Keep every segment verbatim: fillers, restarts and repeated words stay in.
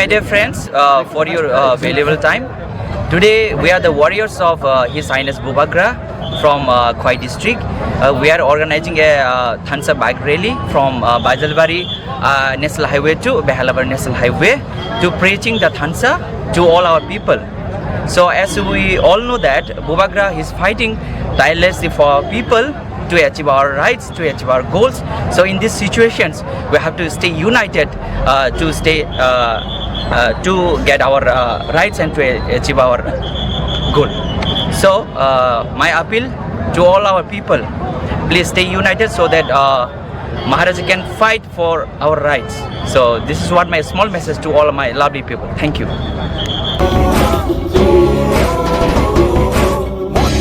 Hi there, friends, uh, for your uh, valuable time. Today, we are the warriors of uh, His Highness Bubagra from uh, Khwai district. Uh, we are organizing a uh, Thansa bike rally from uh, Baijalbari uh, National Highway to Behalabari National Highway to preaching the Thansa to all our people. So, as we all know that Bubagra is fighting tirelessly for people to achieve our rights, to achieve our goals. So in these situations, we have to stay united uh, to stay uh, uh, to get our uh, rights and to achieve our goal. So uh, my appeal to all our people, please stay united so that uh, Maharaja can fight for our rights. So this is what my small message to all my lovely people. Thank you.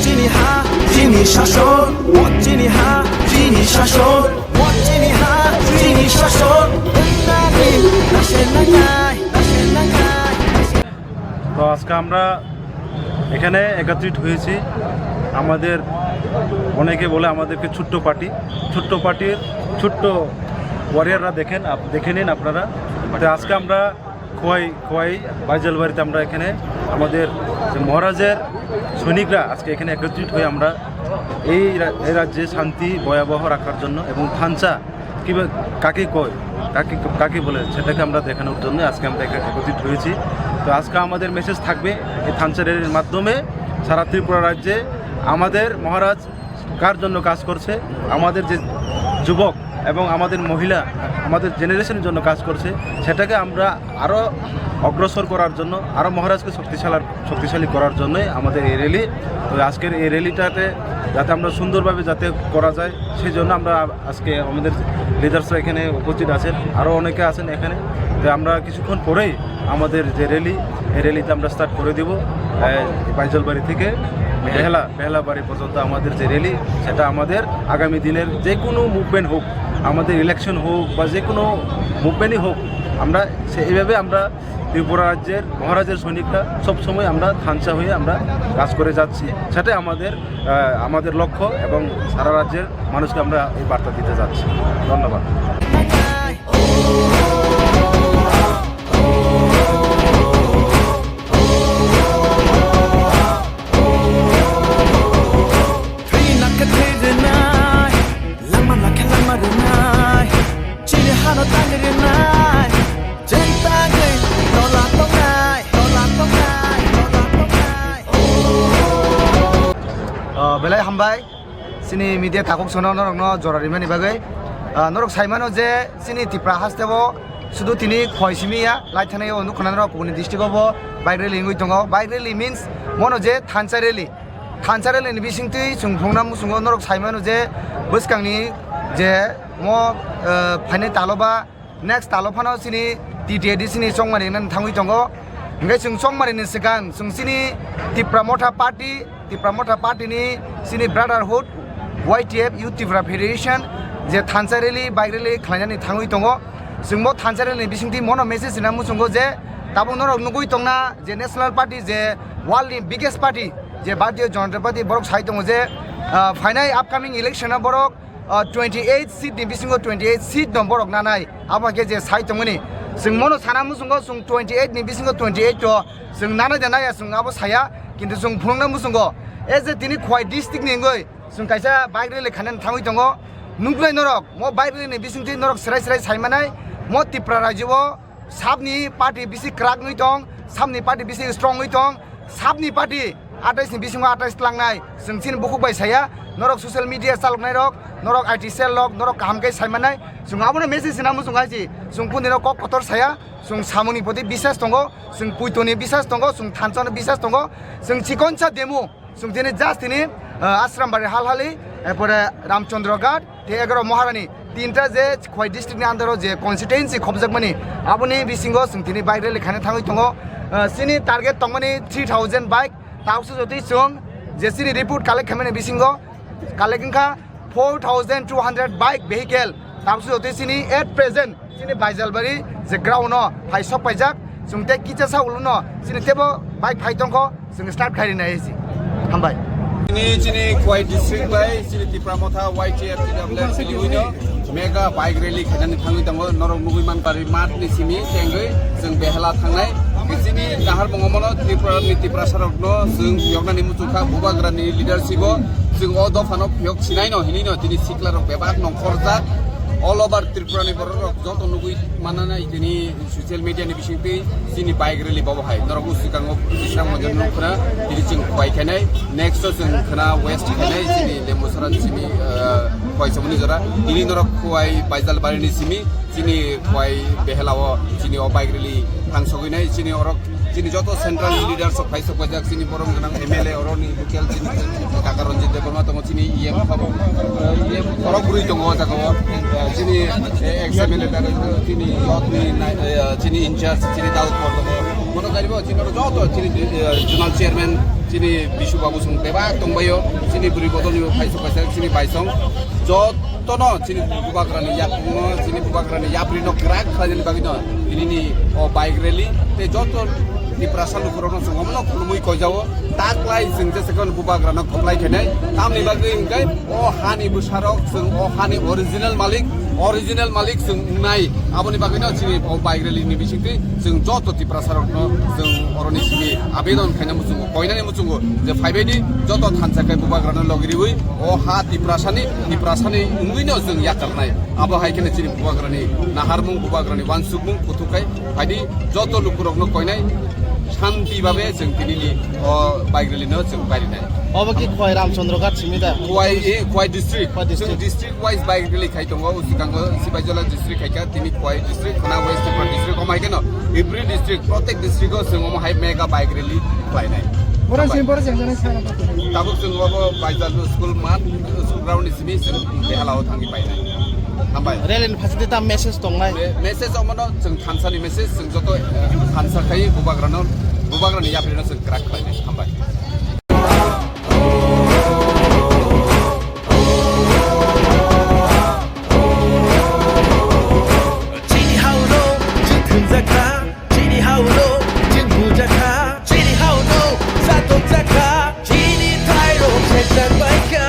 Chini ha, chini shashon, chini ha, chini shashon, chini ha, chini shashon. তো আজকে আমরা এখানে একত্রিত হয়েছি। আমাদের অনেকে বলে আমাদেরকে ছোট্ট পার্টি, ছোট্ট পার্টির ছোট্ট ওয়ারিয়াররা দেখেন, আপ-, দেখে নিন আপনারা। তো আজকে আমরা খোয়াই, খোয়াই বাইজালবাড়িতে আমরা এখানে আমাদের যে মহারাজের সৈনিকরা আজকে এখানে একত্রিত হয়ে আমরা এই রা-, এই রাজ্যে শান্তি ভয়াবহ রাখার জন্য এবং থানচা কীভাবে, কাকে কয়, কাকে, কাকে বলে, সেটাকে আমরা দেখানোর জন্য আজকে আমরা এখানে একত্রিত হয়েছি। তো আজকে আমাদের মেসেজ থাকবে এই থানচা র্যালির মাধ্যমে সারা ত্রিপুরা রাজ্যে আমাদের মহারাজ কার জন্য কাজ করছে, আমাদের যে যুবক এবং আমাদের মহিলা, আমাদের জেনারেশনের জন্য কাজ করছে, সেটাকে আমরা আরও অগ্রসর করার জন্য, আরও মহারাজকে শক্তিশালার-, শক্তিশালী করার জন্যই আমাদের এই র্যালি। তো আজকের এই র্যালিটাতে যাতে আমরা সুন্দরভাবে যাতে করা যায়, সেই জন্য আমরা আজকে আমাদের লিডার্সরা এখানে উপস্থিত আছেন, আরও অনেকে আছেন এখানে। তো আমরা কিছুক্ষণ পরেই আমাদের যে র্যালি, এই র্যালিতে আমরা স্টার্ট করে দিব, আহ, বাইজলবাড়ি থেকে বেহালা, বেহালাবাড়ি পর্যন্ত আমাদের যে র্যালি, সেটা আমাদের আগামী দিনের যে কোনো মুভমেন্ট হোক, আমাদের ইলেকশন হোক বা যে কোনো মুভমেন্টই হোক, আমরা সে এইভাবে আমরা ত্রিপুরা রাজ্যের মহারাজের সৈনিকরা সবসময় আমরা থানচা হয়ে আমরা কাজ করে যাচ্ছি। সেটাই আমাদের, আহ, আমাদের লক্ষ্য এবং সারা রাজ্যের মানুষকে আমরা এই বার্তা দিতে যাচ্ছি। ধন্যবাদ। Chini hano tangri nai, jeng tangri, tola tongnai, tola tongnai, tola tongnai. Ah, belai hambai, chini media takhuk sono norokno jora rimani bagwi. Ah, norok saimano je chini Tipra hasteo sudu tini khoi simi ya, lai thani o nukho na norok kubuni district o bo bike rally wngwi tongo. Bike rally means mono je thansa rally. Thansa rally ni bisingtwi chwng phunukna muchungo norok saimano je bwskangni je mo, ah, phainai taloba Next talo phano chini T T A D C ni chongmani nang thangwi tongo. Hingke chwng chongmani ni swkang chwng chini Tipra Motha Party, Tipra Motha Party ni chini Brotherhood, Y T F, Youth Tipra Federation, je thansa rally, bike rally khlainani thangwi tongo. Chwng bo thansa rally ni bisingtwi mono message rina muchungo je tabuk norok nugwi tongna je National Party, je world ni biggest party, je Bharatiya Janata Party, borok sai tongo je, ah, phainai upcoming election o borok ah, twenty eight seat ni bisingo twenty eight seat no borok nanai. Abo khe je sai tongmani. Chwng mono sana muchungo chwng twenty eight ni bisingo twenty eight to chwng nanai da naya chwng abo saya. Kintu chwng phunukna muchungo. E je tini Khowai district ni wngwi chwng kaisa bike rally khainani thangwi tongo. Nuknai norok, mo bike rally ni bisingtwi norok serai serai sai manai. Mo Tipra rajyo o Sabni party bisi kwrak wngwi tong, sabni party bisi strong wngwi tong, sabni party atais ni bisingo atais tlangnai. Chwng chini bukhuk bai saya, norok social media chaloknai rok, norok I T cell rok, norok kaham khe sai mannai. Chwng abono message sina muchung hai si, chwng kundino kok kotor saya, chwng samungni poti bisas tongo, chwng puitoni bisas tongo, chwng thanchano bisas tongo, chwng chikonsa demo. Chwng tini just tini, ah, Ashram Bari Halhali, erpore Ramchandra Ghat, tei egaro Maharani, tinta je Khowai district ni under o je constituency khopjakmani, aboni bisingo chwng tini bike rally khaina thangwi tongo. Ah, chini target tongmani three thousand bike, tabukso jotoi chwng je chini report collect khaimani bisingo collect wngkha four thousand two hundred bike vehicle, tabukso jotoi chini at present chini Baijalbari je ground no phai sok paijak, chwng tei kicha sa ulo no chini tebo bike phai tongkho, chwng start khai rina esi. Hambai. Chini, chini Khowai district bai, chini Tipra Motha Y T F T W F chini wino. Mega bike rally khainani thangwi tongo, norok nugwi mankha ri math ni simi tengwi chwng behela thangnai. Chini naharmung omono Tripura ni Tiprasa rokno chwng yoknani muchungkha, Bubagra ni leadership o chwng o dopha no phiyok sinai no hinwi no tini sikla rok bebak nongkhorjak. All over Tripura ni borok rok joto nugwi mananai tini social media ni bisingtwi chini bike rally bobo hai. Norok o swkango Bisram Mandir no khwna tini chwng khwai khainai. Next o chwng khwna west khainai chini Lembusara ni simi, ah, khwai samani jora. Tini norok khwai Baijal bari ni simi chini khwai behela o chini o bike rally thang sogwi nai. Chini orok chini joto central leaders rok phai sok paijak chini borom gwnang M L A oroni local chini Kaka Ranjit Debbarma tongo chini E M khorok, E M khorok bwrwi tongo o jaga o. Eh, chini, eh, ex M L A chini youth ni nai-, eh, chini in charge chini Daud Kor tongo. Mono gari bo chini oro joto chini, eh, zonal chairman chini Bisu Babu song bebak tongbaio chini bwrwi bodol ni phai sok paijak chini baisong jotono chini Bubagra ni yakungno chini Bubagra ni yapri no kwrak khlainani bagwi no tini ni o bike rally tei joto Tiprasa lukurokno chwng omono khulumwi koijao. Taklai chwng jesa kheno Bubagrano kwplai khainai. Tamni bagwi hwnkhe o hani bwsarok chwng o hani original malik, original malik chwng wngnai. Aboni bagwino chini o bike rally ni bisingtwi chwng joto Tiprasarokno chwng oroni simi abedon khaina muchungo, koinani muchungo je phaibaidi joto thansa khe Bubagrano logiriwi o ha Tiprasani, Tiprasani wngwino chwng yakarnai. Abo hai kheno chini Bubagrani naharmung, Bubagrani wansukmung kuthuk khai phaidi joto lukurokno koinai shanti babe chwng tinini o bike rally no chwng bairinai. Obo ki Khwai Ramchandra Ghat simi da? Khwai, eh, Khwai district. Khwai district. Chwng district wise bike rally khai tongo, o swkango Sipaijala district khai kha, tini Khwai district, khwna West Tripura district, omo hai kheno every district, protek district o chwng omo hai mega bike rally khlainai. Borok sini, borok jeng jani sana. Tabuk chwng obo Baijal school man, school ground ni simi chwng behala o thangwi painai. Hambai. Rally ni phaisingtwi ta message tongnai? Me-, message omono chwng thansa ni message, chwng joto, eh, thansa khai Bubagrano, Bubagrani yaprino chwng kwrak khlainai. Hambai. Chini hao no, chini thwngjak kha. Chini hao no, chini bujak kha. Chini hao no, satokjak kha. Chini thairok sekjak bai kha.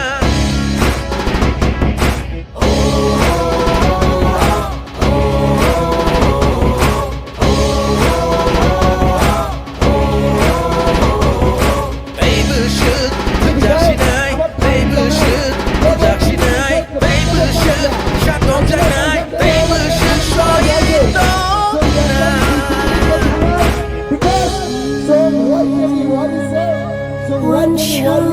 Tei bwswk thwngjak sinai, tei bwswk bujak sinai, tei bwswk satokjaknai, tei bwswk soiwi tongnai. Because so what can you, what is it? So what can you, what is